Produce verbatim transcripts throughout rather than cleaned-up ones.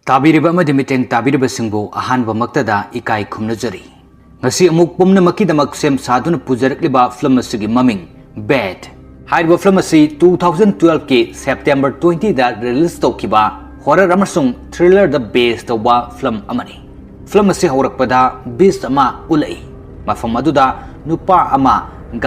ꯇꯥꯕꯤꯔꯤꯕ ꯑꯃꯗꯤ ꯃꯤꯠꯌꯦꯡ ꯇꯥꯕꯤꯔꯤꯕꯁꯤꯡꯕꯨ ꯑꯍꯥꯟꯕꯃꯛꯇꯗ ꯏꯀꯥꯏ ꯈꯨꯝꯅꯖꯔꯤ꯫ ꯉꯁꯤ ꯑꯃꯨꯛ ꯄꯨꯝꯅꯃꯛꯀꯤꯗꯃꯛ ꯁꯦꯝ ꯁꯥꯗꯨꯅ ꯄꯨꯖꯔꯛꯂꯤꯕ ꯐꯤꯂꯝ ꯑꯁꯤꯒꯤ ꯃꯃꯤꯡ ꯕꯦꯠ꯫ ꯍꯥꯏꯔꯤꯕ ꯐꯤꯂꯝ ꯑꯁꯤ two thousand twelve ꯀꯤ September twenty ꯗ release ꯇꯧꯈꯤꯕ horror ꯑꯃꯁꯨꯡ thriller ꯗ base ꯇꯧꯕ ꯐꯤꯂꯝ ꯑꯃꯅꯤ꯫ ꯐꯤꯂꯝ ꯑꯁꯤ ꯍꯧꯔꯛꯄꯗ beast ꯑꯃ ꯎꯠꯂꯛꯏ꯫ ꯃꯐꯝ ꯑꯗꯨꯗ ꯅꯨꯄꯥ ꯑꯃ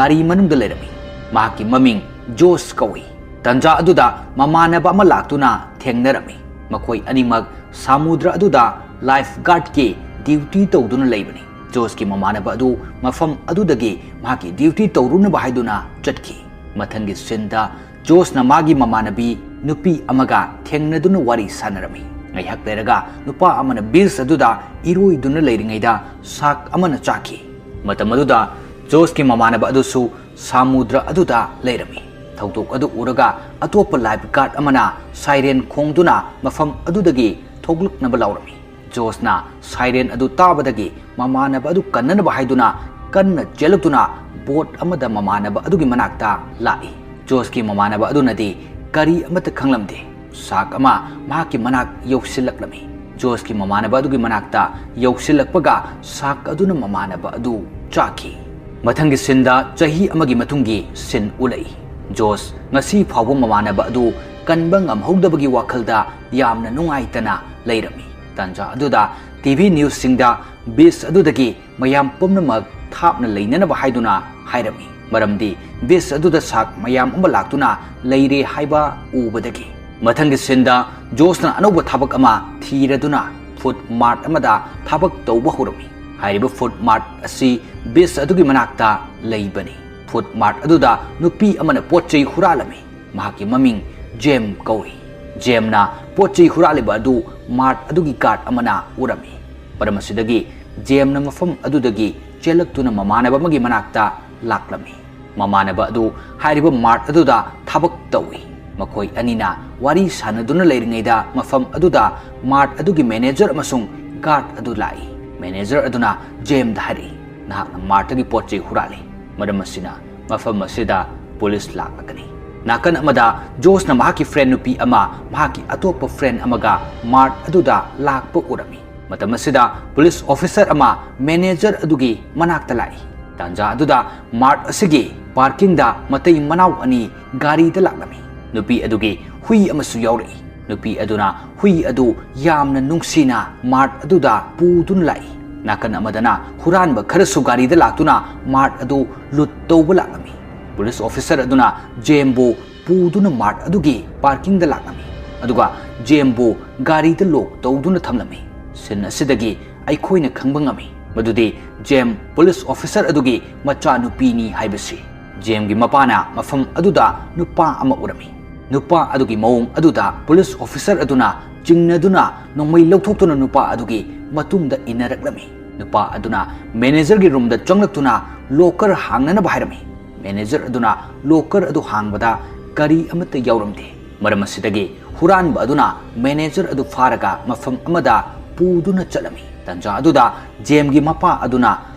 ꯒꯥꯔꯤ ꯃꯅꯨꯡꯗ ꯂꯩꯔꯝꯃꯤ꯫ ꯃꯍꯥꯛꯀꯤ ꯃꯃꯤꯡ ꯖꯣꯁ ꯀꯧꯏ꯫ ꯇꯟꯖꯥ ꯑꯗꯨꯗ ꯃꯃꯥꯟꯅꯕ ꯑꯃ ꯂꯥꯛꯇꯨꯅ ꯊꯦꯡꯅꯔꯝꯃꯤ꯫ ꯃꯈꯣꯏ ꯑꯅꯤꯃꯛ ꯁꯃꯨꯗ꯭ꯔ ꯑꯗꯨꯗ life guard ꯀꯤ duty ꯇꯧꯗꯨꯅ ꯂꯩꯕꯅꯤ꯫ ꯖꯣꯁꯀꯤ ꯃꯃꯥꯟꯅꯕ ꯑꯗꯨ ꯃꯐꯝ ꯑꯗꯨꯗꯒꯤ ꯃꯍꯥꯛꯀꯤ duty ꯇꯧꯔꯨꯅꯕ ꯍꯥꯏꯗꯨꯅ ꯆꯠꯈꯤ꯫ ꯃꯊꯪꯒꯤ scene ꯗ ꯖꯣꯁꯅ ꯃꯥꯒꯤ ꯃꯃꯥꯟꯅꯕꯤ ꯅꯨꯄꯤ ꯑꯃꯒ ꯊꯦꯡꯅꯗꯨꯅ ꯋꯥꯔꯤ ꯁꯥꯟꯅꯔꯝꯃꯤ꯫ ꯉꯥꯏꯍꯥꯛ ꯂꯩꯔꯒ ꯅꯨꯄꯥ ꯑꯃꯅ beast ꯑꯗꯨꯗ ꯏꯔꯣꯏꯗꯨꯅ ꯂꯩꯔꯤꯉꯩꯗ shark ꯑꯃꯅ ꯆꯥꯈꯤ꯫ ꯃꯇꯝ ꯑꯗꯨꯗ ꯖꯣꯁꯀꯤ ꯃꯃꯥꯟꯅꯕ ꯑꯗꯨꯁꯨ ꯁꯃꯨꯗ꯭ꯔ ꯑꯗꯨꯗ ꯂꯩꯔꯝꯃꯤ꯫ ꯊꯧꯗꯣꯛ ꯑꯗꯨ ꯎꯔꯒ ꯑꯇꯣꯞꯄ life guard ꯑꯃꯅ siren ꯈꯣꯡꯗꯨꯅ ꯃꯐꯝ ꯑꯗꯨꯗꯒꯤ ꯊꯣꯛꯂꯛꯅꯕ ꯂꯥꯎꯔꯝꯃꯤ꯫ ꯖꯣꯁꯅ siren ꯑꯗꯨ ꯇꯥꯕꯗꯒꯤ ꯃꯃꯥꯟꯅꯕ ꯑꯗꯨ ꯀꯟꯅꯅꯕ ꯍꯥꯏꯗꯨꯅ ꯀꯟꯅ ꯆꯦꯜꯂꯛꯇꯨꯅ boat ꯑꯃꯗ ꯃꯃꯥꯟꯅꯕ ꯑꯗꯨꯒꯤ ꯃꯅꯥꯛꯇ ꯂꯥꯛꯏ꯫ ꯖꯣꯁꯀꯤ ꯃꯃꯥꯟꯅꯕ ꯑꯗꯨꯅꯗꯤ ꯀꯔꯤ ꯑꯃꯠꯇ ꯈꯪꯂꯝꯗꯦ꯫ Shark ꯑꯃ ꯃꯍꯥꯛꯀꯤ ꯃꯅꯥꯛ ꯌꯧꯁꯤꯜꯂꯛꯂꯝꯃꯤ꯫ ꯖꯣꯁꯀꯤ ꯃꯃꯥꯟꯅꯕ ꯑꯗꯨꯒꯤ ꯃꯅꯥꯛꯇ ꯌꯧꯁꯤꯜꯂꯛꯄꯒ shark ꯑꯗꯨꯅ ꯃꯃꯥꯟꯅꯕ ꯑꯗꯨ ꯆꯥꯈꯤ꯫ ꯃꯊꯪꯒꯤ scene ꯗ ꯆꯍꯤ ꯑꯃꯒꯤ ꯃꯇꯨꯡꯒꯤ scene ꯎꯠꯂꯛꯏ꯫ ꯖꯣꯁ ꯉꯁꯤ ꯐꯥꯎꯕ ꯃꯃꯥꯟꯅꯕ ꯑꯗꯨ ꯀꯟꯕ ꯉꯝꯍꯧꯗꯕꯒꯤ ꯋꯥꯈꯜꯗ ꯌꯥꯝꯅ ꯅꯨꯡꯉꯥꯏꯇꯅ ꯂꯩꯔꯝꯃꯤ꯫ ꯇꯥꯟꯖꯥ ꯑꯗꯨꯗ T V news ꯁꯤꯡꯗ beast ꯑꯗꯨꯗꯒꯤ ꯃꯌꯥꯝ ꯄꯨꯝꯅꯃꯛ ꯊꯥꯞꯅ ꯂꯩꯅꯅꯕ ꯍꯥꯏꯗꯨꯅ ꯍꯥꯏꯔꯝꯃꯤ꯫ ꯃꯔꯝꯗꯤ beast ꯑꯗꯨꯗ shark ꯃꯌꯥꯝ ꯑꯃ ꯂꯥꯛꯇꯨꯅ ꯂꯩꯔꯦ ꯍꯥꯏꯕ ꯎꯕꯗꯒꯤ꯫ ꯃꯊꯪꯒꯤ scene ꯗ ꯖꯣꯁꯅ ꯑꯅꯧꯕ ꯊꯕꯛ ꯑꯃ ꯊꯤꯔꯗꯨꯅ food mart ꯑꯃꯗ ꯊꯕꯛ ꯇꯧꯕ ꯍꯧꯔꯝꯃꯤ꯫ ꯍꯥꯏꯔꯤꯕ food mart ꯑꯁꯤ beast ꯑꯗꯨꯒꯤ ꯃꯅꯥꯛꯇ ꯂꯩꯕꯅꯤ꯫ Food mart ꯑꯗꯨꯗ ꯅꯨꯄꯤ ꯑꯃꯅ ꯄꯣꯠ ꯆꯩ ꯍꯨꯔꯥꯜꯂꯝꯃꯤ꯫ ꯃꯍꯥꯛꯀꯤ ꯃꯃꯤꯡ ꯖꯦꯝ ꯀꯧꯏ꯫ ꯖꯦꯝꯅ ꯄꯣꯠ ꯆꯩ ꯍꯨꯔꯥꯜꯂꯤꯕ ꯑꯗꯨ mart ꯑꯗꯨꯒꯤ guard ꯑꯃꯅ ꯎꯔꯝꯃꯤ꯫ ꯃꯔꯝ ꯑꯁꯤꯗꯒꯤ ꯖꯦꯝꯅ ꯃꯐꯝ ꯑꯗꯨꯗꯒꯤ ꯆꯦꯜꯂꯛꯇꯨꯅ ꯃꯃꯥꯟꯅꯕ ꯑꯃꯒꯤ ꯃꯅꯥꯛꯇ ꯂꯥꯛꯂꯝꯃꯤ꯫ ꯃꯃꯥꯟꯅꯕ ꯑꯗꯨ ꯍꯥꯏꯔꯤꯕ mart ꯑꯗꯨꯗ ꯊꯕꯛ ꯇꯧꯏ꯫ ꯃꯈꯣꯏ ꯑꯅꯤꯅ ꯋꯥꯔꯤ ꯁꯥꯟꯅꯗꯨꯅ ꯂꯩꯔꯤꯉꯩꯗ ꯃꯐꯝ ꯑꯗꯨꯗ mart ꯑꯗꯨꯒꯤ manager ꯑꯃꯁꯨꯡ guard ꯑꯗꯨ ꯂꯥꯛꯏ꯫ Manager ꯑꯗꯨꯅ ꯖꯦꯝꯗ ꯍꯥꯏꯔꯛꯏ, "ꯅꯍꯥꯛꯅ mart ꯇꯒꯤ ꯄꯣꯠ ꯆꯩ ꯍꯨꯔꯥꯜꯂꯤ꯫ ꯃꯔꯝ ꯑꯁꯤꯅ ꯃꯐꯝ ꯑꯁꯤꯗ police ꯂꯥꯛꯂꯒꯅꯤ꯫" ꯅꯥꯀꯟ ꯑꯃꯗ ꯖꯣꯁꯅ ꯃꯍꯥꯛꯀꯤ ꯐ꯭ꯔꯦꯟ ꯅꯨꯄꯤ ꯑꯃ ꯃꯍꯥꯛꯀꯤ ꯑꯇꯣꯞꯄ ꯐ꯭ꯔꯦꯟ ꯑꯃꯒ ꯃꯥꯔꯠ ꯑꯗꯨꯗ ꯂꯥꯛꯄ ꯎꯔꯝꯃꯤ꯫ ꯃꯇꯝ ꯑꯁꯤꯗ ꯄꯨꯂꯤꯁ ꯑꯣꯐꯤꯁꯔ ꯑꯃ ꯃꯦꯅꯦꯖꯔ ꯑꯗꯨꯒꯤ ꯃꯅꯥꯛꯇ ꯂꯥꯛꯏ꯫ ꯇꯥꯟꯖꯥ ꯑꯗꯨꯗ ꯃꯥꯔꯠ ꯑꯁꯤꯒꯤ ꯄꯥꯔꯀꯤꯡꯗ ꯃꯇꯩ ꯃꯅꯥꯎ ꯑꯅꯤ ꯒꯥꯔꯤꯗ ꯂꯥꯛꯂꯝꯃꯤ꯫ ꯅꯨꯄꯤ ꯑꯗꯨꯒꯤ ꯍꯨꯏ ꯑꯃꯁꯨ ꯌꯥꯎꯔꯛꯏ꯫ ꯅꯨꯄꯤ ꯑꯗꯨꯅ ꯍꯨꯏ ꯑꯗꯨ ꯌꯥꯝꯅ ꯅꯨꯡꯁꯤꯅ ꯃꯥꯔꯠ ꯑꯗꯨꯗ ꯄꯨꯗꯨꯅ ꯂꯥꯛꯏ꯫ ꯅꯥꯀꯟ ꯑꯃꯗꯅ ꯍꯨꯔꯥꯟꯕ ꯈꯔꯁꯨ ꯒꯥꯔꯤꯗ ꯂꯥꯛꯇꯨꯅ ꯃꯥꯔꯠ ꯑꯗꯨ ꯂꯨꯠ ꯇꯧꯕ ꯂꯥꯛꯂꯝꯃꯤ꯫ ꯄꯨꯂꯤꯁ ꯑꯣꯐꯤꯁꯔ ꯑꯗꯨꯅ ꯖꯦꯝꯕꯨ ꯄꯨꯗꯨꯅ ꯃꯥꯔꯠ ꯑꯗꯨꯒꯤ ꯄꯥꯔꯀꯤꯡꯗ ꯂꯥꯛꯂꯝꯃꯤ, ꯑꯗꯨꯒ ꯖꯦꯝꯕꯨ ꯒꯥꯔꯤꯗ ꯂꯣꯛ ꯇꯧꯗꯨꯅ ꯊꯝꯂꯝꯃꯤ꯫ ꯁꯤꯟ ꯑꯁꯤꯗꯒꯤ ꯑꯩꯈꯣꯏꯅ ꯈꯪꯕ ꯉꯝꯃꯤ ꯃꯗꯨꯗꯤ ꯖꯦꯝ ꯄꯨꯂꯤꯁ ꯑꯣꯐꯤꯁꯔ ꯑꯗꯨꯒꯤ ꯃꯆꯥꯅꯨꯄꯤꯅꯤ ꯍꯥꯏꯕꯁꯤ꯫ ꯖꯦꯝꯒꯤ ꯃꯄꯥꯅ ꯃꯐꯝ ꯑꯗꯨꯗ ꯅꯨꯄꯥ ꯑꯃ ꯎꯔꯝꯃꯤ꯫ ꯅꯨꯄꯥ ꯑꯗꯨꯒꯤ ꯃꯑꯣꯡ ꯑꯗꯨꯗ ꯄꯨꯂꯤꯁ ꯑꯣꯐꯤꯁꯔ ꯑꯗꯨꯅ ꯆꯤꯡꯅꯗꯨꯅ ꯅꯣꯡꯃꯩ ꯂꯧꯊꯣꯛꯇꯨꯅ ꯅꯨꯄꯥ ꯑꯗꯨꯒꯤ ꯃꯇꯨꯡꯗ ꯏꯟꯅꯔꯛꯂꯝꯃꯤ꯫ ꯅꯨꯄꯥ ꯑꯗꯨꯅ ꯃꯦꯅꯦꯖꯔꯒꯤ ꯔꯨꯝꯗ ꯆꯪꯂꯛꯇꯨꯅ ꯂꯣꯀꯔ ꯍꯥꯡꯅꯅꯕ ꯍꯥꯏꯔꯝꯃꯤ꯫ ꯃꯦꯅꯦꯖꯔ ꯑꯗꯨꯅ ꯂꯣꯀꯔ ꯑꯗꯨ ꯍꯥꯡꯕꯗ ꯀꯔꯤ ꯑꯃꯠꯇ ꯌꯥꯎꯔꯝꯗꯦ꯫ ꯃꯔꯝ ꯑꯁꯤꯗꯒꯤ ꯍꯨꯔꯥꯟꯕ ꯑꯗꯨꯅ ꯃꯦꯅꯦꯖꯔ ꯑꯗꯨ ꯐꯥꯔꯒ ꯃꯐꯝ ꯑꯃꯗ ꯄꯨꯗꯨꯅ ꯆꯠꯂꯝꯃꯤ꯫ ꯇꯥꯟꯖꯥ ꯑꯗꯨꯗ ꯖꯦꯝꯒꯤ ꯃꯄꯥ ꯑꯗꯨꯅ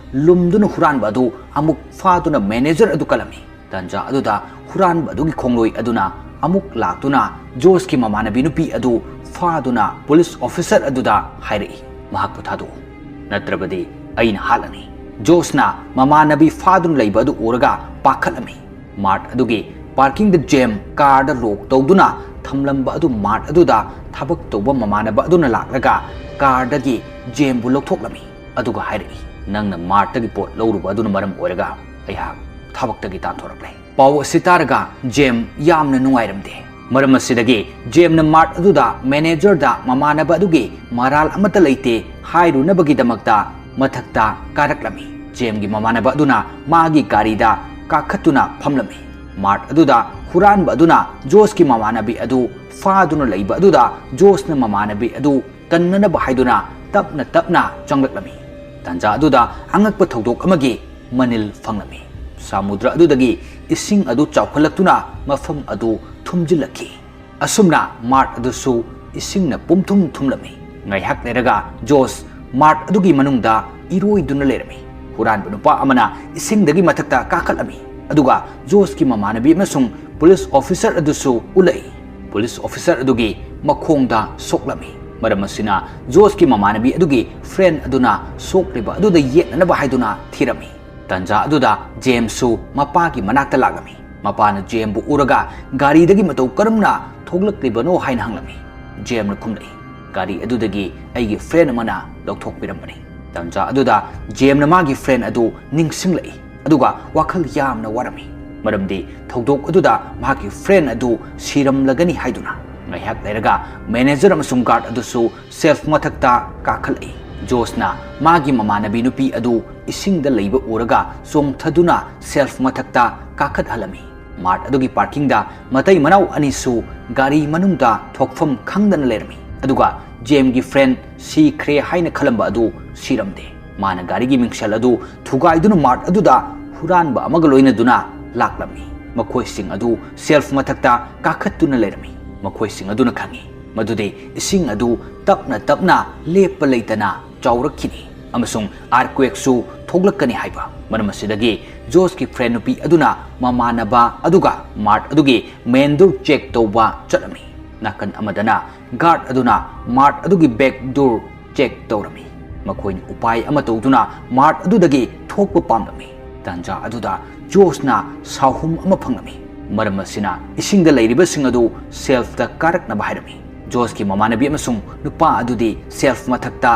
ꯂꯨꯝꯗꯨꯅ ꯍꯨꯔꯥꯟꯕ ꯑꯗꯨ ꯑꯃꯨꯛ ꯐꯥꯗꯨꯅ ꯃꯦꯅꯦꯖꯔ ꯑꯗꯨ ꯀꯜꯂꯝꯃꯤ꯫ ꯇꯥꯟꯖꯥ ꯑꯗꯨꯗ ꯍꯨꯔꯥꯟꯕ ꯑꯗꯨꯒꯤ ꯈꯣꯡꯂꯣꯏ ꯑꯗꯨꯅ ꯑꯃꯨꯛ ꯂꯥꯛꯇꯨꯅ ꯖꯣꯁꯀꯤ ꯃꯃꯥꯟꯅꯕꯤ ꯅꯨꯄꯤ ꯑꯗꯨ ꯐꯥꯗꯨꯅ ꯄꯨꯂꯤꯁ ꯑꯣꯐꯤꯁꯔ ꯑꯗꯨꯗ ꯍꯥꯏꯔꯛꯏ, "ꯃꯍꯥꯛꯄꯨ ꯊꯥꯗꯣꯛꯎ, ꯅꯠꯇ꯭ꯔꯕꯗꯤ ꯑꯩꯅ ꯍꯥꯠꯂꯅꯤ꯫" ꯖꯣꯁꯅ ꯃꯃꯥꯟꯅꯕꯤ ꯐꯥꯗꯨꯅ ꯂꯩꯕ ꯑꯗꯨ ꯎꯔꯒ ꯄꯥꯈꯠꯂꯝꯃꯤ꯫ ꯃꯥꯔꯠ ꯑꯗꯨꯒꯤ ꯄꯥꯔꯀꯤꯡꯗ ꯖꯦꯝ ꯀꯥꯔꯗ ꯂꯣꯛ ꯇꯧꯗꯨꯅ ꯊꯝꯂꯝꯕ ꯑꯗꯨ ꯃꯥꯔꯠ ꯑꯗꯨꯗ ꯊꯕꯛ ꯇꯧꯕ ꯃꯃꯥꯟꯅꯕ ꯑꯗꯨꯅ ꯂꯥꯛꯂꯒ ꯀꯥꯔꯗꯒꯤ ꯖꯦꯝꯕꯨ ꯂꯧꯊꯣꯛꯂꯝꯃꯤ, ꯑꯗꯨꯒ ꯍꯥꯏꯔꯛꯏ, "ꯅꯪꯅ ꯃꯥꯔꯠꯇꯒꯤ ꯄꯣꯠ ꯂꯧꯔꯨꯕ ꯑꯗꯨꯅ ꯃꯔꯝ ꯑꯣꯏꯔꯒ ꯑꯩꯍꯥꯛ ꯊꯕꯛꯇꯒꯤ ꯇꯥꯟꯊꯣꯔꯛꯂꯦ꯫" ꯄꯥꯎ ꯑꯁꯤ ꯇꯥꯔꯒ ꯖꯦꯝ ꯌꯥꯝꯅ ꯅꯨꯡꯉꯥꯏꯔꯝꯗꯦ꯫ ꯃꯔꯝ ꯑꯁꯤꯗꯒꯤ ꯖꯦꯝꯅ ꯃꯥꯔꯠ ꯑꯗꯨꯗ ꯃꯦꯅꯦꯖꯔꯗ ꯃꯃꯥꯟꯅꯕ ꯑꯗꯨꯒꯤ ꯃꯔꯥꯜ ꯑꯃꯠꯇ ꯂꯩꯇꯦ ꯍꯥꯏꯔꯨꯅꯕꯒꯤꯗꯃꯛꯇ ꯃꯊꯛꯇ ꯀꯥꯔꯛꯂꯝꯃꯤ꯫ ꯖꯦꯝꯒꯤ ꯃꯃꯥꯟꯅꯕ ꯑꯗꯨꯅ ꯃꯥꯒꯤ ꯒꯥꯔꯤꯗ ꯀꯥꯈꯠꯇꯨꯅ ꯐꯝꯂꯝꯃꯤ꯫ ꯃꯥꯔꯠ ꯑꯗꯨꯗ ꯍꯨꯔꯥꯟꯕ ꯑꯗꯨꯅ ꯖꯣꯁꯀꯤ ꯃꯃꯥꯟꯅꯕꯤ ꯑꯗꯨ ꯐꯥꯗꯨꯅ ꯂꯩꯕ ꯑꯗꯨꯗ ꯖꯣꯁꯅ ꯃꯃꯥꯟꯅꯕꯤ ꯑꯗꯨ ꯀꯟꯅꯅꯕ ꯍꯥꯏꯗꯨꯅ ꯇꯞꯅ ꯇꯞꯅ ꯆꯪꯂꯛꯂꯝꯃꯤ꯫ ꯇꯥꯟꯖꯥ ꯑꯗꯨꯗ ꯑꯉꯛꯄ ꯊꯧꯗꯣꯛ ꯑꯃꯒꯤ ꯃꯅꯤꯜ ꯐꯪꯂꯝꯃꯤ꯫ ꯁꯃꯨꯗ꯭ꯔ ꯑꯗꯨꯗꯒꯤ ꯏꯁꯤꯡ ꯑꯗꯨ ꯆꯥꯎꯈꯠꯂꯛꯇꯨꯅ ꯃꯐꯝ ꯑꯗꯨ ꯊꯨꯝꯖꯤꯜꯂꯛꯈꯤ꯫ ꯑꯁꯨꯝꯅ ꯃꯥꯔꯠ ꯑꯗꯨꯁꯨ ꯏꯁꯤꯡꯅ ꯄꯨꯝꯊꯨꯝ ꯊꯨꯝꯂꯝꯃꯤ꯫ ꯉꯥꯏꯍꯥꯛ ꯂꯩꯔꯒ ꯖꯣꯁ ꯃꯥꯔꯠ ꯑꯗꯨꯒꯤ ꯃꯅꯨꯡꯗ ꯏꯔꯣꯏꯗꯨꯅ ꯂꯩꯔꯝꯃꯤ꯫ ꯍꯨꯔꯥꯟꯕ ꯅꯨꯄꯥ ꯑꯃꯅ ꯏꯁꯤꯡꯗꯒꯤ ꯃꯊꯛꯇ ꯀꯥꯈꯠꯂꯝꯃꯤ, ꯑꯗꯨꯒ ꯖꯣꯁꯀꯤ ꯃꯃꯥꯟꯅꯕꯤ ꯑꯃꯁꯨꯡ ꯄꯨꯂꯤꯁ ꯑꯣꯐꯤꯁꯔ ꯑꯗꯨꯁꯨ ꯎꯠꯂꯛꯏ꯫ ꯄꯨꯂꯤꯁ ꯑꯣꯐꯤꯁꯔ ꯑꯗꯨꯒꯤ ꯃꯈꯣꯡꯗ ꯁꯣꯛꯂꯝꯃꯤ꯫ ꯃꯔꯝ ꯑꯁꯤꯅ ꯖꯣꯁꯀꯤ ꯃꯃꯥꯟꯅꯕꯤ ꯑꯗꯨꯒꯤ ꯐ꯭ꯔꯦꯟ ꯑꯗꯨꯅ ꯁꯣꯛꯂꯤꯕ ꯑꯗꯨꯗ ꯌꯦꯠꯅꯅꯕ ꯍꯥꯏꯗꯨꯅ ꯊꯤꯔꯝꯃꯤ꯫ ꯇꯥꯟꯖꯥ ꯑꯗꯨꯗ ꯖꯦꯝꯁꯁꯨ ꯃꯄꯥꯒꯤ ꯃꯅꯥꯛꯇ ꯂꯥꯛꯂꯝꯃꯤ꯫ ꯃꯄꯥꯅ ꯖꯦꯝꯕꯨ ꯎꯔꯒ ꯒꯥꯔꯤꯗꯒꯤ ꯃꯇꯧ ꯀꯔꯝꯅ ꯊꯣꯛꯂꯛꯂꯤꯕꯅꯣ ꯍꯥꯏꯅ ꯍꯪꯂꯝꯃꯤ꯫ ꯖꯦꯝꯅ ꯈꯨꯝꯂꯛꯏ, "ꯒꯥꯔꯤ ꯑꯗꯨꯗꯒꯤ ꯑꯩꯒꯤ ꯐ꯭ꯔꯦꯟ ꯑꯃꯅ ꯂꯧꯊꯣꯛꯄꯤꯔꯝꯕꯅꯤ"꯫ ꯇꯥꯟꯖꯥ ꯑꯗꯨꯗ ꯖꯦꯝꯅ ꯃꯥꯒꯤ ꯐ꯭ꯔꯦꯟ ꯑꯗꯨ ꯅꯤꯡꯁꯤꯡꯂꯛꯏ, ꯑꯗꯨꯒ ꯋꯥꯈꯜ ꯌꯥꯝꯅ ꯋꯥꯔꯝꯃꯤ, ꯃꯔꯝꯗꯤ ꯊꯧꯗꯣꯛ ꯑꯗꯨꯗ ꯃꯍꯥꯛꯀꯤ ꯐ꯭ꯔꯦꯟ ꯑꯗꯨ ꯁꯤꯔꯝꯂꯒꯅꯤ ꯍꯥꯏꯗꯨꯅ꯫ ꯉꯥꯏꯍꯥꯛ ꯂꯩꯔꯒ ꯃꯦꯅꯦꯖꯔ ꯑꯃꯁꯨꯡ ꯒꯥꯔꯗ ꯑꯗꯨꯁꯨ ꯁꯦꯜꯐ ꯃꯊꯛꯇ ꯀꯥꯈꯠꯂꯛꯏ꯫ ꯖꯣꯁꯅ ꯃꯥꯒꯤ ꯃꯃꯥꯟꯅꯕꯤ ꯅꯨꯄꯤ ꯑꯗꯨ ꯏꯁꯤꯡꯗ ꯂꯩꯕ ꯎꯔꯒ ꯆꯣꯡꯊꯗꯨꯅ ꯁꯦꯜꯐ ꯃꯊꯛꯇ ꯀꯥꯈꯠꯍꯜꯂꯝꯃꯤ꯫ ꯃꯥꯔꯠ ꯑꯗꯨꯒꯤ ꯄꯥꯔꯀꯤꯡꯗ ꯃꯇꯩ ꯃꯅꯥꯎ ꯑꯅꯤꯁꯨ ꯒꯥꯔꯤ ꯃꯅꯨꯡꯗ ꯊꯣꯛꯐꯝ ꯈꯪꯗꯅ ꯂꯩꯔꯝꯃꯤ꯫ ꯑꯗꯨꯒ ꯖꯦꯝꯒꯤ ꯐ꯭ꯔꯦꯟ ꯁꯤꯈ꯭ꯔꯦ ꯍꯥꯏꯅ ꯈꯜꯂꯝꯕ ꯑꯗꯨ ꯁꯤꯔꯝꯗꯦ꯫ ꯃꯥꯅ ꯒꯥꯔꯤꯒꯤ ꯃꯤꯡꯁꯦꯜ ꯑꯗꯨ ꯊꯨꯒꯥꯏꯗꯨꯅ ꯃꯥꯔꯠ ꯑꯗꯨꯗ ꯍꯨꯔꯥꯟꯕ ꯑꯃꯒ ꯂꯣꯏꯅꯗꯨꯅ ꯂꯥꯛꯂꯝꯃꯤ꯫ ꯃꯈꯣꯏꯁꯤꯡ ꯑꯗꯨ ꯁꯦꯜꯐ ꯃꯊꯛꯇ ꯀꯥꯈꯠꯇꯨꯅ ꯂꯩꯔꯝꯃꯤ꯫ ꯃꯈꯣꯏꯁꯤꯡ ꯑꯗꯨꯅ ꯈꯪꯏ ꯃꯗꯨꯗꯤ ꯏꯁꯤꯡ ꯑꯗꯨ ꯇꯞꯅ ꯇꯞꯅ ꯂꯦꯞꯄ ꯂꯩꯇꯅ ꯆꯥꯎꯔꯛꯈꯤꯅꯤ ꯑꯃꯁꯨꯡ ꯑꯥꯔꯀ꯭ꯋꯦꯛꯁꯨ ꯊꯣꯛꯂꯛꯀꯅꯤ ꯍꯥꯏꯕ꯫ ꯃꯔꯝ ꯑꯁꯤꯗꯒꯤ ꯖꯣꯁꯀꯤ ꯐ꯭ꯔꯦꯟ ꯅꯨꯄꯤ ꯑꯗꯨꯅ ꯃꯃꯥꯟꯅꯕ ꯑꯗꯨꯒ ꯃꯥꯔꯠ ꯑꯗꯨꯒꯤ ꯃꯦꯟ ꯗꯣꯔ ꯆꯦꯛ ꯇꯧꯕ ꯆꯠꯂꯝꯃꯤ꯫ ꯅꯥꯀꯟ ꯑꯃꯗꯅ ꯒꯥꯔꯗ ꯑꯗꯨꯅ ꯃꯥꯔꯠ ꯑꯗꯨꯒꯤ ꯕꯦꯛ ꯗꯣꯔ ꯆꯦꯛ ꯇꯧꯔꯝꯃꯤ꯫ ꯃꯈꯣꯏꯅ ꯎꯄꯥꯏ ꯑꯃ ꯇꯧꯗꯨꯅ ꯃꯥꯔꯠ ꯑꯗꯨꯗꯒꯤ ꯊꯣꯛꯄ ꯄꯥꯝꯂꯝꯃꯤ꯫ ꯇꯥꯟꯖꯥ ꯑꯗꯨꯗ ꯖꯣꯁꯅ ꯁꯥꯎꯍꯨꯝ ꯑꯃ ꯐꯪꯂꯝꯃꯤ꯫ ꯃꯔꯝ ꯑꯁꯤꯅ ꯏꯁꯤꯡꯗ ꯂꯩꯔꯤꯕꯁꯤꯡ ꯑꯗꯨ ꯁꯦꯜꯐꯇ ꯀꯥꯔꯛꯅꯕ ꯍꯥꯏꯔꯝꯃꯤ꯫ ꯖꯣꯁꯀꯤ ꯃꯃꯥꯟꯅꯕꯤ ꯑꯃꯁꯨꯡ ꯅꯨꯄꯥ ꯑꯗꯨꯗꯤ ꯁꯦꯜꯐ ꯃꯊꯛꯇ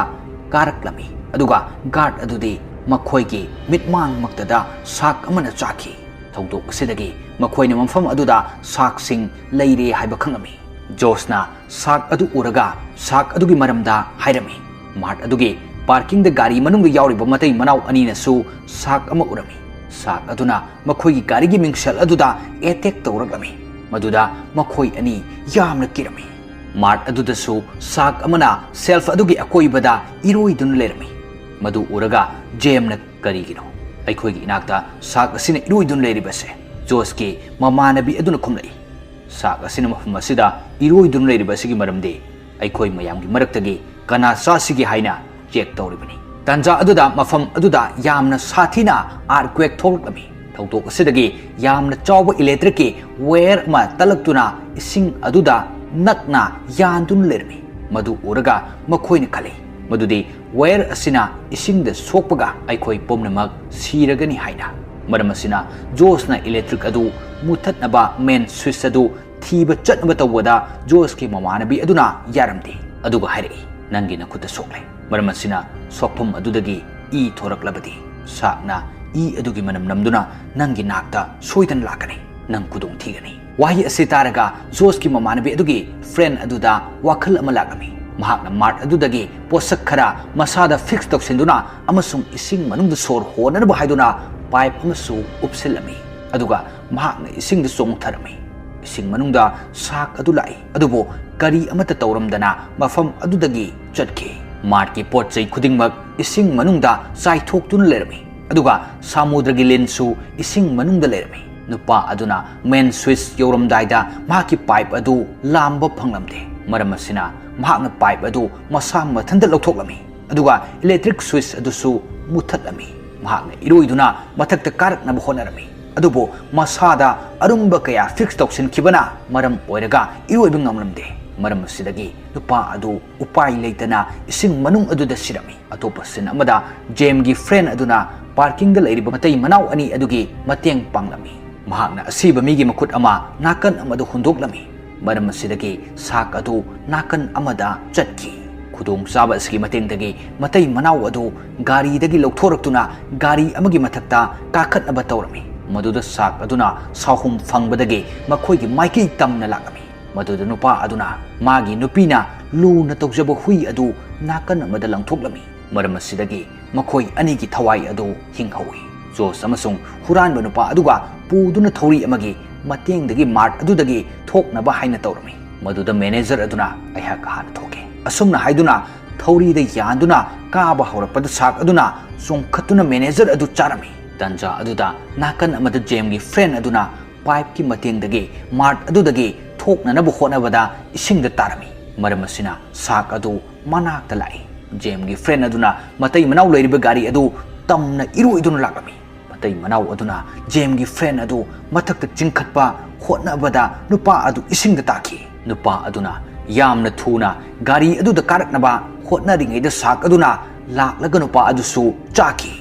ꯀꯥꯔꯛꯂꯝꯃꯤ, ꯑꯗꯨꯒ ꯒꯥꯔꯗ ꯑꯗꯨꯗꯤ ꯃꯈꯣꯏꯒꯤ ꯃꯤꯠꯃꯥꯡꯃꯛꯇꯗ ꯁꯥꯛ ꯑꯃꯅ ꯆꯥꯈꯤ꯫ ꯊꯧꯗꯣꯛ ꯑꯁꯤꯗꯒꯤ ꯃꯈꯣꯏꯅ ꯃꯐꯝ ꯑꯗꯨꯗ ꯁꯥꯛꯁꯤꯡ ꯂꯩꯔꯦ ꯍꯥꯏꯕ ꯈꯪꯂꯝꯃꯤ꯫ ꯖꯣꯁꯅ ꯁꯥꯛ ꯑꯗꯨ ꯎꯔꯒ ꯁꯥꯛ ꯑꯗꯨꯒꯤ ꯃꯔꯝꯗ ꯍꯥꯏꯔꯝꯃꯤ꯫ ꯃꯥꯔꯠ ꯑꯗꯨꯒꯤ ꯄꯥꯔꯀꯤꯡꯗ ꯒꯥꯔꯤ ꯃꯅꯨꯡꯗ ꯌꯥꯎꯔꯤꯕ ꯃꯇꯩ ꯃꯅꯥꯎ ꯑꯅꯤꯅꯁꯨ ꯁꯥꯛ ꯑꯃ ꯎꯔꯝꯃꯤ꯫ ꯁꯥꯛ ꯑꯗꯨꯅ ꯃꯈꯣꯏꯒꯤ ꯒꯥꯔꯤꯒꯤ ꯃꯤꯡꯁꯦꯜ ꯑꯗꯨꯗ ꯑꯦꯇꯦꯛ ꯇꯧꯔꯛꯂꯝꯃꯤ, ꯃꯗꯨꯗ ꯃꯈꯣꯏ ꯑꯅꯤ ꯌꯥꯝꯅ ꯀꯤꯔꯝꯃꯤ꯫ ꯃꯥꯔꯠ ꯑꯗꯨꯗꯁꯨ ꯁꯥꯛ ꯑꯃꯅ ꯁꯦꯜꯐ ꯑꯗꯨꯒꯤ ꯑꯀꯣꯏꯕꯗ ꯏꯔꯣꯏꯗꯨꯅ ꯂꯩꯔꯝꯃꯤ꯫ ꯃꯗꯨ ꯎꯔꯒ ꯖꯦꯝꯅ, "ꯀꯔꯤꯒꯤꯅꯣ ꯑꯩꯈꯣꯏꯒꯤ ꯏꯅꯥꯛꯇ ꯁꯥꯛ ꯑꯁꯤꯅ ꯏꯔꯣꯏꯗꯨꯅ ꯂꯩꯔꯤꯕꯁꯦ?" ꯖꯣꯁꯀꯤ ꯃꯃꯥꯟꯅꯕꯤ ꯑꯗꯨꯅ ꯈꯨꯝꯂꯛꯏ, "ꯁꯥꯛ ꯑꯁꯤꯅ ꯃꯐꯝ ꯑꯁꯤꯗ ꯏꯔꯣꯏꯗꯨꯅ ꯂꯩꯔꯤꯕ ꯑꯁꯤꯒꯤ ꯃꯔꯝꯗꯤ ꯑꯩꯈꯣꯏ ꯃꯌꯥꯝꯒꯤ ꯃꯔꯛꯇꯒꯤ ꯀꯅꯥ ꯆꯥꯁꯤꯒꯦ ꯍꯥꯏꯅ ꯆꯦꯛ ꯇꯧꯔꯤꯕꯅꯤ"꯫ ꯇꯥꯟꯖꯥ ꯑꯗꯨꯗ ꯃꯐꯝ ꯑꯗꯨꯗ ꯌꯥꯝꯅ ꯁꯥꯊꯤꯅ ꯑꯥꯔꯀ꯭ꯋꯦꯛ ꯊꯣꯛꯂꯛꯂꯝꯃꯤ꯫ ꯊꯧꯗꯣꯛ ꯑꯁꯤꯗꯒꯤ ꯌꯥꯝꯅ ꯆꯥꯎꯕ ꯏꯂꯦꯛꯇ꯭ꯔꯤꯛꯀꯤ ꯋꯥꯌꯔ ꯑꯃ ꯇꯠꯂꯛꯇꯨꯅ ꯏꯁꯤꯡ ꯑꯗꯨꯗ ꯅꯛꯅ ꯌꯥꯟꯗꯨꯅ ꯂꯩꯔꯝꯃꯤ꯫ ꯃꯗꯨ ꯎꯔꯒ ꯃꯈꯣꯏꯅ ꯈꯜꯂꯤ ꯃꯗꯨꯗꯤ ꯋꯥꯌꯔ ꯑꯁꯤꯅ ꯏꯁꯤꯡꯗ ꯁꯣꯛꯄꯒ ꯑꯩꯈꯣꯏ ꯄꯨꯝꯅꯃꯛ ꯁꯤꯔꯒꯅꯤ ꯍꯥꯏꯅ꯫ ꯃꯔꯝ ꯑꯁꯤꯅ ꯖꯣꯁꯅ ꯏꯂꯦꯛꯇ꯭ꯔꯤꯛ ꯑꯗꯨ ꯃꯨꯊꯠꯅꯕ ꯃꯦꯟ ꯁ꯭ꯋꯤꯆ ꯑꯗꯨ ꯊꯤꯕ ꯆꯠꯅꯕ ꯇꯧꯕꯗ ꯖꯣꯁꯀꯤ ꯃꯃꯥꯟꯅꯕꯤ ꯑꯗꯨꯅ ꯌꯥꯔꯝꯗꯦ, ꯑꯗꯨꯒ ꯍꯥꯏꯔꯛꯏ, "ꯅꯪꯒꯤ ꯅꯈꯨꯠꯇ ꯁꯣꯛꯂꯦ꯫ ꯃꯔꯝ ꯑꯁꯤꯅ ꯁꯣꯛꯐꯝ ꯑꯗꯨꯗꯒꯤ ꯏ ꯊꯣꯔꯛꯂꯕꯗꯤ ꯁꯥꯛꯅ ꯏ ꯑꯗꯨꯒꯤ ꯃꯅꯝ ꯅꯝꯗꯨꯅ ꯅꯪꯒꯤ ꯅꯥꯛꯇ ꯁꯣꯏꯗꯅ ꯂꯥꯛꯀꯅꯤ꯫ ꯅꯪ ꯈꯨꯗꯣꯡ ꯊꯤꯒꯅꯤ꯫" ꯋꯥꯍꯩ ꯑꯁꯤ ꯇꯥꯔꯒ ꯖꯣꯁꯀꯤ ꯃꯃꯥꯟꯅꯕꯤ ꯑꯗꯨꯒꯤ ꯐ꯭ꯔꯦꯟ ꯑꯗꯨꯗ ꯋꯥꯈꯜ ꯑꯃ ꯂꯥꯛꯂꯝꯃꯤ꯫ ꯃꯍꯥꯛꯅ ꯃꯥꯔꯠ ꯑꯗꯨꯗꯒꯤ ꯄꯣꯠꯁꯛ ꯈꯔ ꯃꯁꯥꯗ ꯐꯤꯛꯁ ꯇꯧꯁꯤꯟꯗꯨꯅ ꯑꯃꯁꯨꯡ ꯏꯁꯤꯡ ꯃꯅꯨꯡꯗ ꯁꯣꯔ ꯍꯣꯟꯅꯅꯕ ꯍꯥꯏꯗꯨꯅ ꯄꯥꯏꯞ ꯑꯃꯁꯨ ꯎꯞꯁꯤꯜꯂꯝꯃꯤ꯫ ꯑꯗꯨꯒ ꯃꯍꯥꯛꯅ ꯏꯁꯤꯡꯗ ꯆꯣꯡꯊꯔꯝꯃꯤ꯫ ꯏꯁꯤꯡ ꯃꯅꯨꯡꯗ ꯁꯥꯛ ꯑꯗꯨ ꯂꯥꯛꯏ, ꯑꯗꯨꯕꯨ ꯀꯔꯤ ꯑꯃꯠꯇ ꯇꯧꯔꯝꯗꯅ ꯃꯐꯝ ꯑꯗꯨꯗꯒꯤ ꯆꯠꯈꯤ꯫ ꯃꯥꯔꯠꯀꯤ ꯄꯣꯠ ꯆꯩ ꯈꯨꯗꯤꯡꯃꯛ ꯏꯁꯤꯡ ꯃꯅꯨꯡꯗ ꯆꯥꯏꯊꯣꯛꯇꯨꯅ ꯂꯩꯔꯝꯃꯤ, ꯑꯗꯨꯒ ꯁꯥꯃꯨꯗ꯭ꯔꯒꯤ ꯂꯤꯟꯁꯨ ꯏꯁꯤꯡ ꯃꯅꯨꯡꯗ ꯂꯩꯔꯝꯃꯤ꯫ ꯅꯨꯄꯥ ꯑꯗꯨꯅ ꯃꯦꯟ ꯁ꯭ꯋꯤꯆ ꯌꯧꯔꯝꯗꯥꯏꯗ ꯃꯍꯥꯛꯀꯤ ꯄꯥꯏꯞ ꯑꯗꯨ ꯂꯥꯝꯕ ꯐꯪꯂꯝꯗꯦ꯫ ꯃꯔꯝ ꯑꯁꯤꯅ ꯃꯍꯥꯛꯅ ꯄꯥꯏꯞ ꯑꯗꯨ ꯃꯁꯥ ꯃꯊꯟꯇ ꯂꯧꯊꯣꯛꯂꯝꯃꯤ, ꯑꯗꯨꯒ ꯏꯂꯦꯛꯇ꯭ꯔꯤꯛ ꯁ꯭ꯋꯤꯆ ꯑꯗꯨꯁꯨ ꯃꯨꯊꯠꯂꯝꯃꯤ꯫ ꯃꯍꯥꯛꯅ ꯏꯔꯣꯏꯗꯨꯅ ꯃꯊꯛꯇ ꯀꯥꯔꯛꯅꯕ ꯍꯣꯠꯅꯔꯝꯃꯤ, ꯑꯗꯨꯕꯨ ꯃꯁꯥꯗ ꯑꯔꯨꯝꯕ ꯀꯌꯥ ꯐꯤꯛꯁ ꯇꯧꯁꯤꯟꯈꯤꯕꯅ ꯃꯔꯝ ꯑꯣꯏꯔꯒ ꯏꯔꯣꯏꯕ ꯉꯝꯂꯝꯗꯦ꯫ ꯃꯔꯝ ꯑꯁꯤꯗꯒꯤ ꯅꯨꯄꯥ ꯑꯗꯨ ꯎꯄꯥꯏ ꯂꯩꯇꯅ ꯏꯁꯤꯡ ꯃꯅꯨꯡ ꯑꯗꯨꯗ ꯁꯤꯔꯝꯃꯤ꯫ ꯑꯇꯣꯞꯄ ꯁꯤꯟ ꯑꯃꯗ ꯖꯦꯝꯒꯤ ꯐ꯭ꯔꯦꯟ ꯑꯗꯨꯅ ꯄꯥꯔꯀꯤꯡꯗ ꯂꯩꯔꯤꯕ ꯃꯇꯩ ꯃꯅꯥꯎ ꯑꯅꯤ ꯑꯗꯨꯒꯤ ꯃꯇꯦꯡ ꯄꯥꯡꯂꯝꯃꯤ꯫ ꯃꯍꯥꯛꯅ ꯑꯁꯤꯕ ꯃꯤꯒꯤ ꯃꯈꯨꯠ ꯑꯃ ꯅꯥꯀꯟ ꯑꯃꯗ ꯍꯨꯟꯗꯣꯛꯂꯝꯃꯤ꯫ ꯃꯔꯝ ꯑꯁꯤꯗꯒꯤ ꯁꯥꯛ ꯑꯗꯨ ꯅꯥꯀꯟ ꯑꯃꯗ ꯆꯠꯈꯤ꯫ ꯈꯨꯗꯣꯡꯆꯥꯕ ꯑꯁꯤꯒꯤ ꯃꯇꯦꯡꯗꯒꯤ ꯃꯇꯩ ꯃꯅꯥꯎ ꯑꯗꯨ ꯒꯥꯔꯤꯗꯒꯤ ꯂꯧꯊꯣꯔꯛꯇꯨꯅ ꯒꯥꯔꯤ ꯑꯃꯒꯤ ꯃꯊꯛꯇ ꯀꯥꯈꯠꯅꯕ ꯇꯧꯔꯝꯃꯤ꯫ ꯃꯗꯨꯗ ꯁꯥꯛ ꯑꯗꯨꯅ ꯁꯥꯎꯍꯨꯝ ꯐꯪꯕꯗꯒꯤ ꯃꯈꯣꯏꯒꯤ ꯃꯥꯏꯀꯩ ꯇꯝꯅ ꯂꯥꯛꯂꯝꯃꯤ꯫ ꯃꯗꯨꯗ ꯅꯨꯄꯥ ꯑꯗꯨꯅ ꯃꯥꯒꯤ ꯅꯨꯄꯤꯅ ꯂꯨꯅ ꯇꯧꯖꯕ ꯍꯨꯏ ꯑꯗꯨ ꯅꯥꯀꯟ ꯑꯃꯗ ꯂꯪꯊꯣꯛꯂꯝꯃꯤ꯫ ꯃꯔꯝ ꯑꯁꯤꯗꯒꯤ ꯃꯈꯣꯏ ꯑꯅꯤꯒꯤ ꯊꯋꯥꯏ ꯑꯗꯨ ꯍꯤꯡꯍꯧꯏ꯫ ꯖꯣꯁ ꯑꯃꯁꯨꯡ ꯍꯨꯔꯥꯟꯕ ꯅꯨꯄꯥ ꯑꯗꯨꯒ ꯄꯨꯗꯨꯅ ꯊꯧꯔꯤ ꯑꯃꯒꯤ ꯃꯇꯦꯡꯗꯒꯤ ꯃꯥꯔꯠ ꯑꯗꯨꯗꯒꯤ ꯊꯣꯛꯅꯕ ꯍꯥꯏꯅ ꯇꯧꯔꯝꯃꯤ꯫ ꯃꯗꯨꯗ ꯃꯦꯅꯦꯖꯔ ꯑꯗꯨꯅ ꯑꯩꯍꯥꯛ ꯍꯥꯟꯅ ꯊꯣꯛꯀꯦ꯫ ꯑꯁꯨꯝꯅ ꯍꯥꯏꯗꯨꯅ ꯊꯧꯔꯤꯗ ꯌꯥꯟꯗꯨꯅ ꯀꯥꯕ ꯍꯧꯔꯛꯄꯗ ꯁꯥꯛ ꯑꯗꯨꯅ ꯆꯣꯡꯈꯠꯇꯨꯅ ꯃꯦꯅꯦꯖꯔ ꯑꯗꯨ ꯆꯥꯔꯝꯃꯤ꯫ ꯇꯟꯖꯥ ꯑꯗꯨꯗ ꯅꯥꯀꯟ ꯑꯃꯗ ꯖꯦꯝꯒꯤ ꯐ꯭ꯔꯦꯟ ꯑꯗꯨꯅ ꯄꯥꯏꯞꯀꯤ ꯃꯇꯦꯡꯗꯒꯤ ꯃꯥꯔꯠ ꯑꯗꯨꯗꯒꯤ ꯊꯣꯛꯅꯅꯕ ꯍꯣꯠꯅꯕꯗ ꯏꯁꯤꯡꯗ ꯇꯥꯔꯝꯃꯤ꯫ ꯃꯔꯝ ꯑꯁꯤꯅ ꯁꯥꯛ ꯑꯗꯨ ꯃꯅꯥꯛꯇ ꯂꯥꯛꯏ꯫ ꯖꯦꯝꯒꯤ ꯐ꯭ꯔꯦꯟ ꯑꯗꯨꯅ ꯃꯇꯩ ꯃꯅꯥꯎ ꯂꯩꯔꯤꯕ ꯒꯥꯔꯤ ꯑꯗꯨ ꯇꯝꯅ ꯏꯔꯣꯏꯗꯨꯅ ꯂꯥꯛꯂꯝꯃꯤ꯫ ꯃꯇꯩ ꯃꯅꯥꯎ ꯑꯗꯨꯅ ꯖꯦꯝꯒꯤ ꯐ꯭ꯔꯦꯟ ꯑꯗꯨ ꯃꯊꯛꯇ ꯆꯤꯡꯈꯠꯄ ꯍꯣꯠꯅꯕꯗ ꯅꯨꯄꯥ ꯑꯗꯨ ꯏꯁꯤꯡꯗ ꯇꯥꯈꯤ꯫ ꯅꯨꯄꯥ ꯑꯗꯨꯅ ꯌꯥꯝꯅ ꯊꯨꯅ ꯒꯥꯔꯤ ꯑꯗꯨꯗ ꯀꯥꯔꯛꯅꯕ ꯍꯣꯠꯅꯔꯤꯉꯩꯗ ꯁꯥꯛ ꯑꯗꯨꯅ ꯂꯥꯛꯂꯒ ꯅꯨꯄꯥ ꯑꯗꯨꯁꯨ ꯆꯥꯈꯤ꯫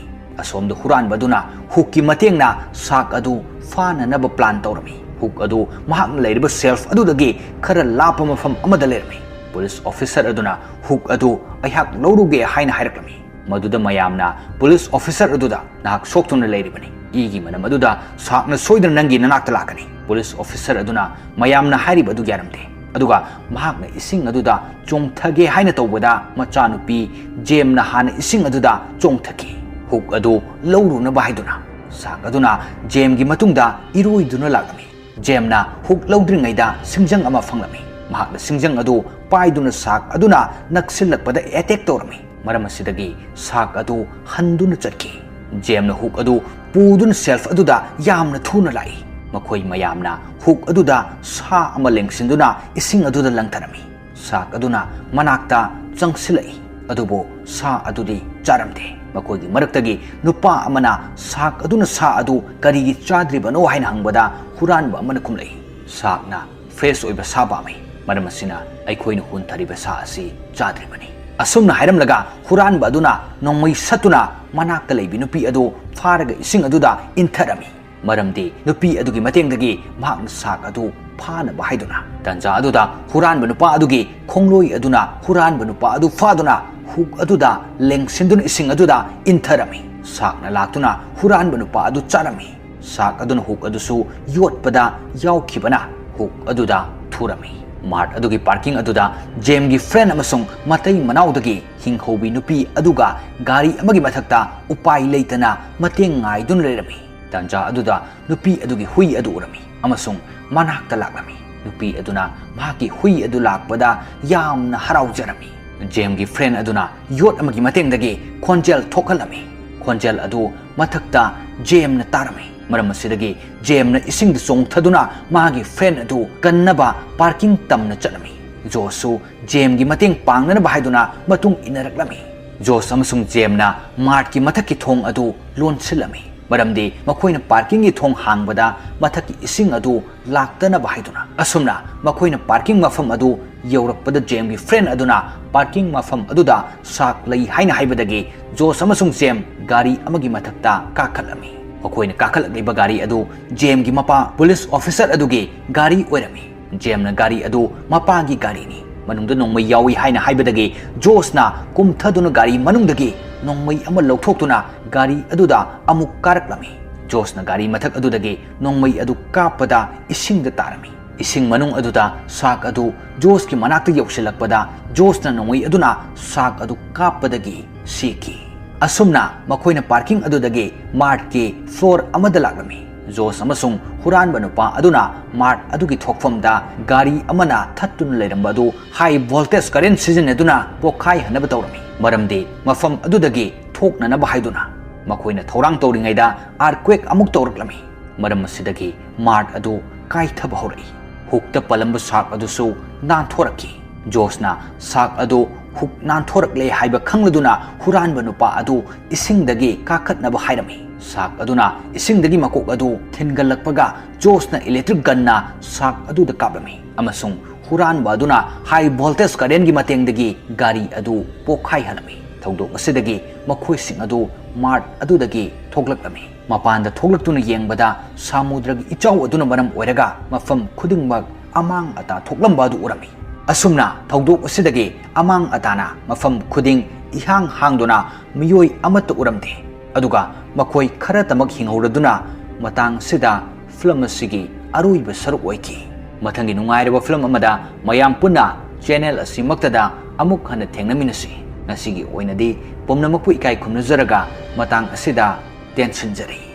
ꯑꯁꯣꯝꯗ ꯍꯨꯔꯥꯟꯕ ꯑꯗꯨꯅ ꯍꯨꯛꯀꯤ ꯃꯇꯦꯡꯅ ꯁꯥꯛ ꯑꯗꯨ ꯐꯥꯅꯅꯕ ꯄ꯭ꯂꯥꯟ ꯇꯧꯔꯝꯃꯤ꯫ ꯍꯨꯛ ꯑꯗꯨ ꯃꯍꯥꯛꯅ ꯂꯩꯔꯤꯕ ꯁꯦꯜꯐ ꯑꯗꯨꯗꯒꯤ ꯈꯔ ꯂꯥꯞꯄ ꯃꯐꯝ ꯑꯃꯗ ꯂꯩꯔꯝꯃꯤ꯫ ꯄꯨꯂꯤꯁ ꯑꯣꯐꯤꯁꯔ ꯑꯗꯨꯅ ꯍꯨꯛ ꯑꯗꯨ ꯑꯩꯍꯥꯛ ꯂꯧꯔꯨꯒꯦ ꯍꯥꯏꯅ ꯍꯥꯏꯔꯛꯂꯝꯃꯤ꯫ ꯃꯗꯨꯗ ꯃꯌꯥꯝꯅ ꯄꯨꯂꯤꯁ ꯑꯣꯐꯤꯁꯔ ꯑꯗꯨꯗ, "ꯅꯍꯥꯛ ꯁꯣꯛꯇꯨꯅ ꯂꯩꯔꯤꯕꯅꯤ꯫ ꯏꯒꯤ ꯃꯅꯝ ꯑꯗꯨꯗ ꯁꯥꯛꯅ ꯁꯣꯏꯗꯅ ꯅꯪꯒꯤ ꯅꯅꯥꯛꯇ ꯂꯥꯛꯀꯅꯤ꯫" ꯄꯨꯂꯤꯁ ꯑꯣꯐꯤꯁꯔ ꯑꯗꯨꯅ ꯃꯌꯥꯝꯅ ꯍꯥꯏꯔꯤꯕ ꯑꯗꯨ ꯌꯥꯔꯝꯗꯦ꯫ ꯑꯗꯨꯒ ꯃꯍꯥꯛꯅ ꯏꯁꯤꯡ ꯑꯗꯨꯗ ꯆꯣꯡꯊꯒꯦ ꯍꯥꯏꯅ ꯇꯧꯕꯗ ꯃꯆꯥꯅꯨꯄꯤ ꯖꯦꯝꯅ ꯍꯥꯟꯅ ꯏꯁꯤꯡ ꯑꯗꯨꯗ ꯆꯣꯡꯊꯈꯤ, ꯍꯨꯛ ꯑꯗꯨ ꯂꯧꯔꯨꯅꯕ ꯍꯥꯏꯗꯨꯅ꯫ ꯁꯥꯛ ꯑꯗꯨꯅ ꯖꯦꯝꯒꯤ ꯃꯇꯨꯡꯗ ꯏꯔꯣꯏꯗꯨꯅ ꯂꯥꯛꯂꯝꯃꯤ꯫ ꯖꯦꯝꯅ ꯍꯨꯛ ꯂꯧꯗ꯭ꯔꯤꯉꯩꯗ ꯁꯤꯡꯖꯪ ꯑꯃ ꯐꯪꯂꯝꯃꯤ꯫ ꯃꯍꯥꯛꯅ ꯁꯤꯡꯖꯪ ꯑꯗꯨ ꯄꯥꯏꯗꯨꯅ ꯁꯥꯛ ꯑꯗꯨꯅ ꯅꯛꯁꯤꯜꯂꯛꯄꯗ ꯑꯦꯇꯦꯛ ꯇꯧꯔꯝꯃꯤ꯫ ꯃꯔꯝ ꯑꯁꯤꯗꯒꯤ ꯁꯥꯛ ꯑꯗꯨ ꯍꯟꯗꯨꯅ ꯆꯠꯈꯤ꯫ ꯖꯦꯝꯅ ꯍꯨꯛ ꯑꯗꯨ ꯄꯨꯗꯨꯅ ꯁꯦꯜꯐ ꯑꯗꯨꯗ ꯌꯥꯝꯅ ꯊꯨꯅ ꯂꯥꯛꯏ꯫ ꯃꯈꯣꯏ ꯃꯌꯥꯝꯅ ꯍꯨꯛ ꯑꯗꯨꯗ ꯁꯥ ꯑꯃ ꯂꯦꯡꯁꯤꯟꯗꯨꯅ ꯏꯁꯤꯡ ꯑꯗꯨꯗ ꯂꯪꯊꯔꯝꯃꯤ꯫ ꯁꯥꯛ ꯑꯗꯨꯅ ꯃꯅꯥꯛꯇ ꯆꯪꯁꯤꯜꯂꯛꯏ, ꯑꯗꯨꯕꯨ ꯁꯥ ꯑꯗꯨꯗꯤ ꯆꯥꯔꯝꯗꯦ꯫ ꯃꯈꯣꯏꯒꯤ ꯃꯔꯛꯇꯒꯤ ꯅꯨꯄꯥ ꯑꯃꯅ ꯁꯥꯛ ꯑꯗꯨꯅ ꯁꯥ ꯑꯗꯨ ꯀꯔꯤꯒꯤ ꯆꯥꯗ꯭ꯔꯤꯕꯅꯣ ꯍꯥꯏꯅ ꯍꯪꯕꯗ ꯍꯨꯔꯥꯟꯕ ꯑꯃꯅ ꯈꯨꯝꯂꯛꯏ, "ꯁꯥꯛꯅ ꯐ꯭ꯔꯦꯁ ꯑꯣꯏꯕ ꯁꯥ ꯄꯥꯝꯃꯤ, ꯃꯔꯝ ꯑꯁꯤꯅ ꯑꯩꯈꯣꯏꯅ ꯍꯨꯟꯊꯔꯤꯕ ꯁꯥ ꯑꯁꯤ ꯆꯥꯗ꯭ꯔꯤꯕꯅꯤ꯫" ꯑꯁꯨꯝꯅ ꯍꯥꯏꯔꯝꯂꯒ ꯍꯨꯔꯥꯟꯕ ꯑꯗꯨꯅ ꯅꯣꯡꯃꯩ ꯁꯠꯇꯨꯅ ꯃꯅꯥꯛꯇ ꯂꯩꯕꯤ ꯅꯨꯄꯤ ꯑꯗꯨ ꯐꯥꯔꯒ ꯏꯁꯤꯡ ꯑꯗꯨꯗ ꯏꯟꯊꯔꯝꯃꯤ꯫ ꯃꯔꯝꯗꯤ ꯅꯨꯄꯤ ꯑꯗꯨꯒꯤ ꯃꯇꯦꯡꯗꯒꯤ ꯃꯍꯥꯛꯅ ꯁꯥꯛ ꯑꯗꯨ ꯐꯥꯅꯕ ꯍꯥꯏꯗꯨꯅ꯫ ꯇꯥꯟꯖꯥ ꯑꯗꯨꯗ ꯍꯨꯔꯥꯟꯕ ꯅꯨꯄꯥ ꯑꯗꯨꯒꯤ ꯈꯣꯡꯂꯣꯏ ꯑꯗꯨꯅ ꯍꯨꯔꯥꯟꯕ ꯅꯨꯄꯥ ꯑꯗꯨ ꯐꯥꯗꯨꯅ ꯍꯨꯛ ꯑꯗꯨꯗ ꯂꯦꯡꯁꯤꯟꯗꯨꯅ ꯏꯁꯤꯡ ꯑꯗꯨꯗ ꯏꯟꯊꯔꯝꯃꯤ꯫ ꯁꯥꯛꯅ ꯂꯥꯛꯇꯨꯅ ꯍꯨꯔꯥꯟꯕ ꯅꯨꯄꯥ ꯑꯗꯨ ꯆꯥꯔꯝꯃꯤ꯫ ꯁꯥꯛ ꯑꯗꯨꯅ ꯍꯨꯛ ꯑꯗꯨꯁꯨ ꯌꯣꯠꯄꯗ ꯌꯥꯎꯈꯤꯕꯅ ꯍꯨꯛ ꯑꯗꯨꯗ ꯊꯨꯔꯝꯃꯤ꯫ ꯃꯥꯔꯠ ꯑꯗꯨꯒꯤ ꯄꯥꯔꯀꯤꯡ ꯑꯗꯨꯗ ꯖꯦꯝꯒꯤ ꯐ꯭ꯔꯦꯟ ꯑꯃꯁꯨꯡ ꯃꯇꯩ ꯃꯅꯥꯎꯗꯒꯤ ꯍꯤꯡꯍꯧꯕꯤ ꯅꯨꯄꯤ ꯑꯗꯨꯒ ꯒꯥꯔꯤ ꯑꯃꯒꯤ ꯃꯊꯛꯇ ꯎꯄꯥꯏ ꯂꯩꯇꯅ ꯃꯇꯦꯡ ꯉꯥꯏꯗꯨꯅ ꯂꯩꯔꯝꯃꯤ꯫ ꯇꯥꯟꯖꯥ ꯑꯗꯨꯗ ꯅꯨꯄꯤ ꯑꯗꯨꯒꯤ ꯍꯨꯏ ꯑꯗꯨ ꯎꯔꯝꯃꯤ ꯑꯃꯁꯨꯡ ꯃꯅꯥꯛꯇ ꯂꯥꯛꯂꯝꯃꯤ꯫ ꯅꯨꯄꯤ ꯑꯗꯨꯅ ꯃꯍꯥꯛꯀꯤ ꯍꯨꯏ ꯑꯗꯨ ꯂꯥꯛꯄꯗ ꯌꯥꯝꯅ ꯍꯔꯥꯎꯖꯔꯝꯃꯤ꯫ ꯖꯦꯝꯒꯤ ꯐ꯭ꯔꯦꯟ ꯑꯗꯨꯅ ꯌꯣꯠ ꯑꯃꯒꯤ ꯃꯇꯦꯡꯗꯒꯤ ꯈꯣꯟꯖꯦꯜ ꯊꯣꯛꯍꯜꯂꯝꯃꯤ꯫ ꯈꯣꯟꯖꯦꯜ ꯑꯗꯨ ꯃꯊꯛꯇ ꯖꯦꯝꯅ ꯇꯥꯔꯝꯃꯤ꯫ ꯃꯔꯝ ꯑꯁꯤꯗꯒꯤ ꯖꯦꯝꯅ ꯏꯁꯤꯡꯗ ꯆꯣꯡꯊꯗꯨꯅ ꯃꯥꯒꯤ ꯐ꯭ꯔꯦꯟ ꯑꯗꯨ ꯀꯟꯅꯕ ꯄꯥꯔꯀꯤꯡ ꯇꯝꯅ ꯆꯠꯂꯝꯃꯤ꯫ ꯖꯣꯁꯁꯨ ꯖꯦꯝꯒꯤ ꯃꯇꯦꯡ ꯄꯥꯡꯅꯅꯕ ꯍꯥꯏꯗꯨꯅ ꯃꯇꯨꯡ ꯏꯟꯅꯔꯛꯂꯝꯃꯤ꯫ ꯖꯣꯁ ꯑꯃꯁꯨꯡ ꯖꯦꯝꯅ ꯃꯥꯔꯠꯀꯤ ꯃꯊꯛꯀꯤ ꯊꯣꯡ ꯑꯗꯨ ꯂꯣꯟꯁꯤꯜꯂꯝꯃꯤ꯫ ꯃꯔꯝꯗꯤ ꯃꯈꯣꯏꯅ parkingꯒꯤ ꯊꯣꯡ ꯍꯥꯡꯕꯗ ꯃꯊꯛꯀꯤ ꯏꯁꯤꯡ ꯑꯗꯨ ꯂꯥꯛꯇꯅꯕ ꯍꯥꯏꯗꯨꯅ꯫ ꯑꯁꯨꯝꯅ ꯃꯈꯣꯏꯅ parking ꯃꯐꯝ ꯑꯗꯨ ꯌꯧꯔꯛꯄꯗ Jamesꯒꯤ friend ꯑꯗꯨꯅ parking ꯃꯐꯝ ꯑꯗꯨꯗ shark ꯂꯩ ꯍꯥꯏꯅ ꯍꯥꯏꯕꯗꯒꯤ Josh ꯑꯃꯁꯨꯡ James ꯒꯥꯔꯤ ꯑꯃꯒꯤ ꯃꯊꯛꯇ ꯀꯥꯈꯠꯂꯝꯃꯤ꯫ ꯃꯈꯣꯏꯅ ꯀꯥꯈꯠꯂꯛꯂꯤꯕ ꯒꯥꯔꯤ ꯑꯗꯨ Jamesꯒꯤ ꯃꯄꯥ police officer ꯑꯗꯨꯒꯤ ꯒꯥꯔꯤ ꯑꯣꯏꯔꯝꯃꯤ꯫ Jamesꯅ ꯒꯥꯔꯤ ꯑꯗꯨ ꯃꯄꯥꯒꯤ ꯒꯥꯔꯤꯅꯤ, ꯃꯅꯨꯡꯗ ꯅꯣꯡꯃꯩ ꯌꯥꯎꯏ ꯍꯥꯏꯅ ꯍꯥꯏꯕꯗꯒꯤ Joshꯅ ꯀꯨꯝꯊꯗꯨꯅ ꯒꯥꯔꯤ ꯃꯅꯨꯡꯗꯒꯤ ꯅꯣꯡꯃꯩ ꯑꯃ ꯂꯧꯊꯣꯛꯇꯨꯅ ꯒꯥꯔꯤ ꯑꯗꯨꯗ ꯑꯃꯨꯛ ꯀꯥꯔꯛꯂꯝꯃꯤ꯫ Joshꯅ ꯒꯥꯔꯤ ꯃꯊꯛ ꯑꯗꯨꯗꯒꯤ ꯅꯣꯡꯃꯩ ꯑꯗꯨ ꯀꯥꯞꯄꯗ ꯏꯁꯤꯡꯗ ꯇꯥꯔꯝꯃꯤ꯫ ꯏꯁꯤꯡ ꯃꯅꯨꯡ ꯑꯗꯨꯗ shark ꯑꯗꯨ Joshꯀꯤ ꯃꯅꯥꯛꯇ ꯌꯧꯁꯤꯜꯂꯛꯄꯗ Joshꯅ ꯅꯣꯡꯃꯩ ꯑꯗꯨꯅ shark ꯑꯗꯨ ꯀꯥꯞꯄꯗꯒꯤ ꯁꯤꯈꯤ꯫ ꯑꯁꯨꯝꯅ ꯃꯈꯣꯏꯅ parking ꯑꯗꯨꯗꯒꯤ martꯀꯤ floor ꯑꯃꯗ ꯂꯥꯛꯂꯝꯃꯤ꯫ Josh ꯑꯃꯁꯨꯡ ꯍꯨꯔꯥꯟꯕ ꯅꯨꯄꯥ ꯑꯗꯨꯅ mart ꯑꯗꯨꯒꯤ ꯊꯣꯛꯐꯝꯗ ꯒꯥꯔꯤ ꯑꯃꯅ ꯊꯠꯇꯨꯅ ꯂꯩꯔꯝꯕ ꯑꯗꯨ high voltage current ꯁꯤꯖꯤꯟꯅꯗꯨꯅ ꯄꯣꯈꯥꯏꯍꯟꯅꯕ ꯇꯧꯔꯝꯃꯤ, ꯃꯔꯝꯗꯤ ꯃꯐꯝ ꯑꯗꯨꯗꯒꯤ ꯊꯣꯛꯅꯅꯕ ꯍꯥꯏꯗꯨꯅ꯫ ꯃꯈꯣꯏꯅ ꯊꯧꯔꯥꯡ ꯇꯧꯔꯤꯉꯩꯗ earthquake ꯑꯃꯨꯛ ꯇꯧꯔꯛꯂꯝꯃꯤ꯫ ꯃꯔꯝ ꯑꯁꯤꯗꯒꯤ mart ꯑꯗꯨ ꯀꯥꯏꯊꯕ ꯍꯧꯔꯛꯏ꯫ Hookꯇ ꯄꯜꯂꯝꯕ shark ꯑꯗꯨꯁꯨ ꯅꯥꯟꯊꯣꯔꯛꯈꯤ꯫ Joshꯅ shark ꯑꯗꯨ hook ꯅꯥꯟꯊꯣꯔꯛꯂꯦ ꯍꯥꯏꯕ ꯈꯪꯂꯗꯨꯅ ꯍꯨꯔꯥꯟꯕ ꯅꯨꯄꯥ ꯑꯗꯨ ꯏꯁꯤꯡꯗꯒꯤ ꯀꯥꯈꯠꯅꯕ ꯍꯥꯏꯔꯝꯃꯤ꯫ Shark ꯑꯗꯨꯅ ꯏꯁꯤꯡꯗꯒꯤ ꯃꯀꯣꯛ ꯑꯗꯨ ꯊꯤꯟꯒꯠꯂꯛꯄꯒ Joshꯅ electric gunꯅ shark ꯑꯗꯨꯗ ꯀꯥꯞꯂꯝꯃꯤ ꯑꯃꯁꯨꯡ ꯍꯨꯔꯥꯟꯕ ꯑꯗꯨꯅ high voltage currentꯀꯤ ꯃꯇꯦꯡꯗꯒꯤ ꯒꯥꯔꯤ ꯑꯗꯨ ꯄꯣꯈꯥꯏꯍꯜꯂꯝꯃꯤ꯫ ꯊꯧꯗꯣꯛ ꯑꯁꯤꯗꯒꯤ ꯃꯈꯣꯏꯁꯤꯡ ꯑꯗꯨ mart ꯑꯗꯨꯗꯒꯤ ꯊꯣꯛꯂꯛꯂꯝꯃꯤ꯫ ꯃꯄꯥꯟꯗ ꯊꯣꯛꯂꯛꯇꯨꯅ ꯌꯦꯡꯕꯗ ꯁꯃꯨꯗ꯭ꯔꯒꯤ ꯏꯆꯥꯎ ꯑꯗꯨꯅ ꯃꯔꯝ ꯑꯣꯏꯔꯒ ꯃꯐꯝ ꯈꯨꯗꯤꯡꯃꯛ ꯑꯃꯥꯡ ꯑꯇꯥ ꯊꯣꯛꯂꯝꯕ ꯑꯗꯨ ꯎꯔꯝꯃꯤ꯫ ꯑꯁꯨꯝꯅ ꯊꯧꯗꯣꯛ ꯑꯁꯤꯗꯒꯤ ꯑꯃꯥꯡ ꯑꯇꯥꯅ ꯃꯐꯝ ꯈꯨꯗꯤꯡ ꯏꯍꯥꯡ ꯍꯥꯡꯗꯨꯅ ꯃꯤꯑꯣꯏ ꯑꯃꯠꯇ ꯎꯔꯝꯗꯦ꯫ ꯑꯗꯨꯒ ꯃꯈꯣꯏ ꯈꯔꯇꯃꯛ ꯍꯤꯡꯍꯧꯔꯗꯨꯅ ꯃꯇꯥꯡ ꯑꯁꯤꯗ film ꯑꯁꯤꯒꯤ ꯑꯔꯣꯏꯕ ꯁꯔꯨꯛ ꯑꯣꯏꯈꯤ꯫ ꯃꯊꯪꯒꯤ ꯅꯨꯡꯉꯥꯏꯔꯕ film ꯑꯃꯗ ꯃꯌꯥꯝ ꯄꯨꯟꯅ channel ꯑꯁꯤꯃꯛꯇꯗ ꯑꯃꯨꯛ ꯍꯟꯅ ꯊꯦꯡꯅꯃꯤꯟꯅꯁꯤ꯫ ꯉꯁꯤꯒꯤ ꯑꯣꯏꯅꯗꯤ ꯄꯨꯝꯅꯃꯛꯄꯨ ꯏꯀꯥꯏ ꯈꯨꯝꯅꯖꯔꯒ ꯃꯇꯥꯡ ꯑꯁꯤꯗ ꯇꯦꯟꯁꯤꯟꯖꯔꯤ꯫